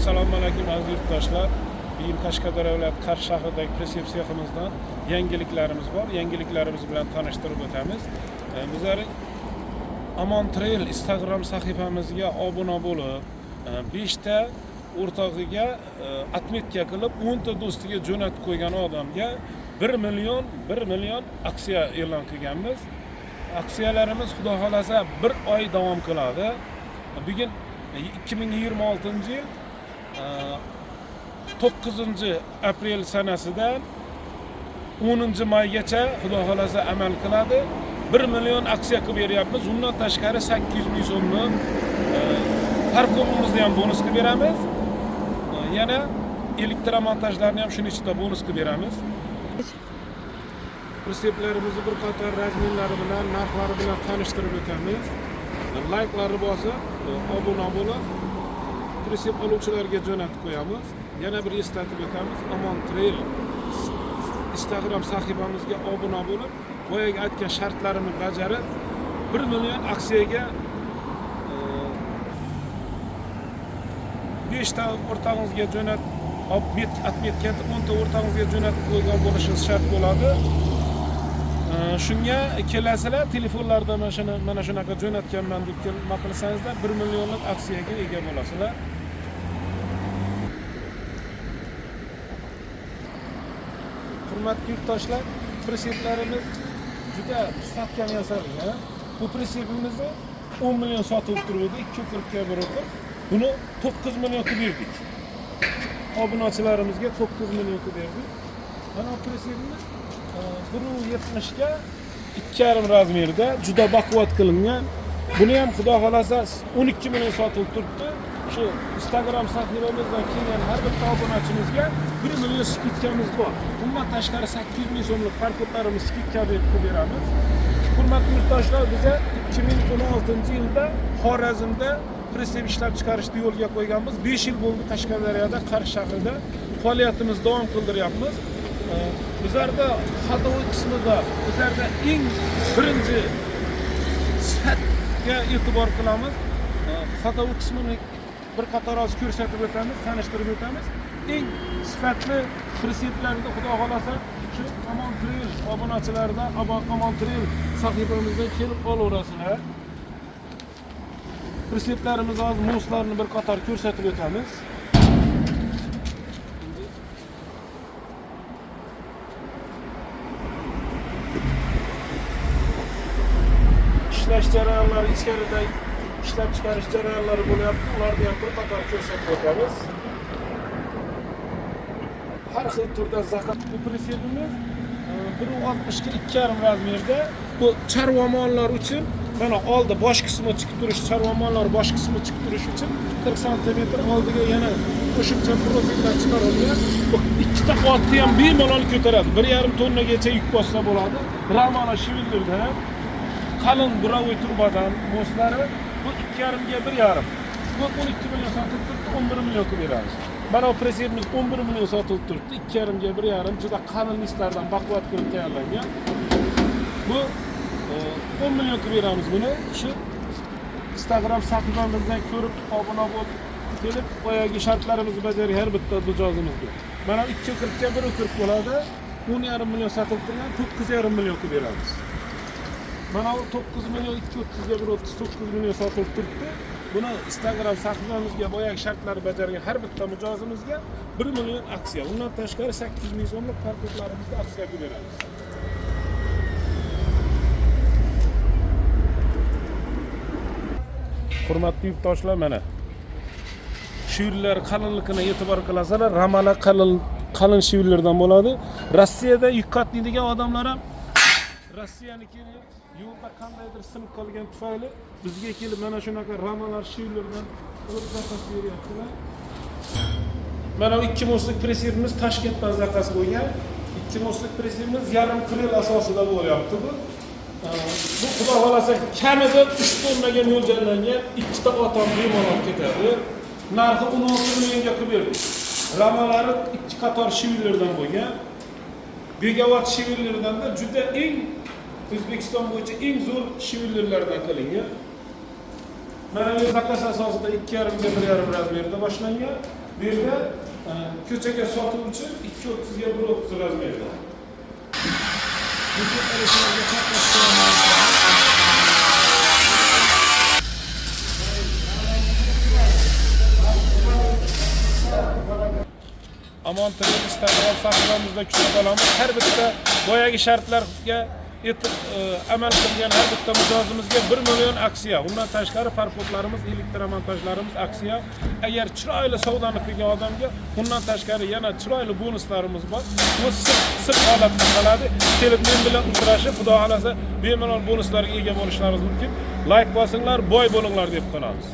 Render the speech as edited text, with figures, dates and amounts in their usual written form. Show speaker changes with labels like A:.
A: Assalomu alaykum aziz yurtdoshlar. Bugun Qashqadaryo viloyati Qarshi shahridagi pritsep seximizdan yangiliklarimiz bor. Yangiliklarimiz bilan tanishtirib o'tamiz. Bizlar Amon Trail Instagram sahifamizga obuna bo'lib, 5 ta o'rtog'iga отметка qilib, 10 ta do'stiga jo'natib qo'ygan odamga 1 million 1 million aksiya e'lon qilganmiz. Aksiyalarimiz xudo xolasa bir oy davom qiladi. Bugun 2026-yil 9 aprel sanasidan 10 maygacha xudo xolasa amal qiladi. 1 million aksiya qilib beryapmiz. Undan tashqari 800 ming so'mni parkomimizni ham bonus qilib beramiz. Yana elektromontajlarni ham shuni ichida bonus qilib beramiz. Pritseplarimizni bir qator razmerlari bilan, narxlari bilan tanishtirib o'tamiz. Layklarni bosib, obuna bo'lib, pritsep oluvchilarga jo'natib qo'yamiz. Yana bir eslatib o'tamiz. Amon Trail Instagram sahifamizga obuna bo'lib, boyagi aytgan shartlarimni bajarib, 1 million aksiyaga 5 ta o'rtog'ingizga jo'nat, отметка 10 ta o'rtog'ingizga jo'natib qo'ygan bo'lishingiz shart bo'ladi. Shunga kelasizlar, telefonlarda mana shunaqa jo'natganman deb nima qilsangizlar, 1 millionlik aksiyaga ega bo'lasizlar. Hurmatli yurtdoshlar, pritseplarimiz juda mustahkam yasalgan. Bu pritsepimizni 10 million sotilib turuvdi, 2.40 ga bir o'qib. Buni 9 million qilib berdik. Obunachilarimizga 9 million qilib berdik. Mana bu pritsepimiz 1.70 ga 2,5 razmerda juda baquvvat qilingan. Buni ham xudo xolasa 12 million sotilib turibdi. Shu Instagram sahifamizdan kelgan har bitta obunachimizga 1 million skidkamiz bor. Bundan tashqari 800 ming so'mlik parkodlarimiz skidka deb qilib beramiz. Hurmatli yurtdoshlar, biza 2016-yilda Xorazmda pritsep ishlab chiqarishni yo'lga qo'yganmiz. 5 yil bo'ldi Qashqadaryoda, Qarshi shahrida faoliyatimizni davom qildiryapmiz. Bizlarda ходовой qismida bizlarda eng birinchi sifatga e'tibor qilamiz. Ходовой qismini bir qator hozir ko'rsatib o'tamiz, tanishtirib o'tamiz. Eng sifatli pritseplarni xudo xolasa shu Amon Trail obunachilarida Amon Trail sahifamizdan kelib olaverasizlar. Pritseplarimiz hozir moslarni bir qator ko'rsatib o'tamiz. Ishlash jarayonlari ichkarida ishlab chiqarish jarayonlari bo'lyapti. Ularni ham bir qator ko'rsatib o'tamiz. Har xil turda zakat bu pritsepimiz 1.60 ga 2,5 razmerda. Bu chorva mollar uchun mana oldi bosh qismi chiqib turish, chorva mollar bosh qismi chiqib turishi uchun 40 santimetr oldiga yana qo'shimcha profillar chiqarilgan. Bu ikkita otni ham bemalol ko'taradi. 1,5 tonnagacha yuk bossa bo'ladi. Ramana shivildirda qalin burovoy trubadan moslari bu 2,5 ga 1,5. Bu 12 million sotilib turibdi, 11 million qilib beramiz. Mana bu pritsepimiz 11 million sotilib turibdi, 2,5 ga 1,5 juda qalin listlardan baquvvat qilib tayyorlangan. Bu 10 million qilib beramiz buni. Shu Instagram sahifamizdan ko'rib obuna bo'lib kelib boyagi shartlarimizni bajargan har bitta mijozimizga. Mana 2.40 ga 1.40 bo'ladi. 10,5 million sotilib turgan, 9,5 million qilib beramiz. Mana bu 9 million 2.30 ga 1.39 million sotilib turibdi. Buni Instagram sahifamizga boyagi shartlarni bajargan har bitta mijozimizga 1 million aksiya. Undan tashqari 800 ming so'mlik parkodlarimizni aksiya qilib beramiz. Hurmatli yurtdoshlar, mana shiyurlar qalinligini e'tibor qilasizlar, ramalar qalin shiyurlardan bo'ladi. Rossiyada yuk qatnaydigan odamlar ham Rossiyanikini yo'lda qandaydir sinib qolgan tufayli bizga kelib mana shunaqa ramalar shiyurlardan olib zakaz beryaptilar. Mana bu 2 moslik pritsepimiz Toshkentdan zakaz bo'lgan. 2 moslik pritsepimiz yarim kril asosida bo'lyapti bu. Bu xudo xolasa kamida 3 tonnaga mo'ljallangan, ikkita ot ham bemalol ketadi. Narxi 16 millionga qilib berdik. Ramalari 2 qator shivillardan bo'lgan. Begovat shivillardan da juda eng O'zbekiston bo'yicha eng zo'r shivillardan qilingan. Mana bu zakaz asosida 2,5 ga 1,5 razmerda boshlangan. Bu yerda ko'chaga sotuv uchun 2.30 ga 1.30 размер da. Bu Amon TV Instagram sahifamizda kutib qolamiz. Har bitta boyagi shartlarga etib amal qilgan har bitta mijozimizga 1 million aksiya. Undan tashqari farqotlarimiz, elektromontajlarimiz aksiya. Agar chiroyli savdoni qilgan odamga undan tashqari yana chiroyli bonuslarimiz bor. Bu sir holatda qoladi. Kelib men bilan uchrashib, Xudo xolasa bemalol bonuslarga ega bo'lishlaringiz mumkin. Like bosinglar, boy bo'linglar deb qolamiz.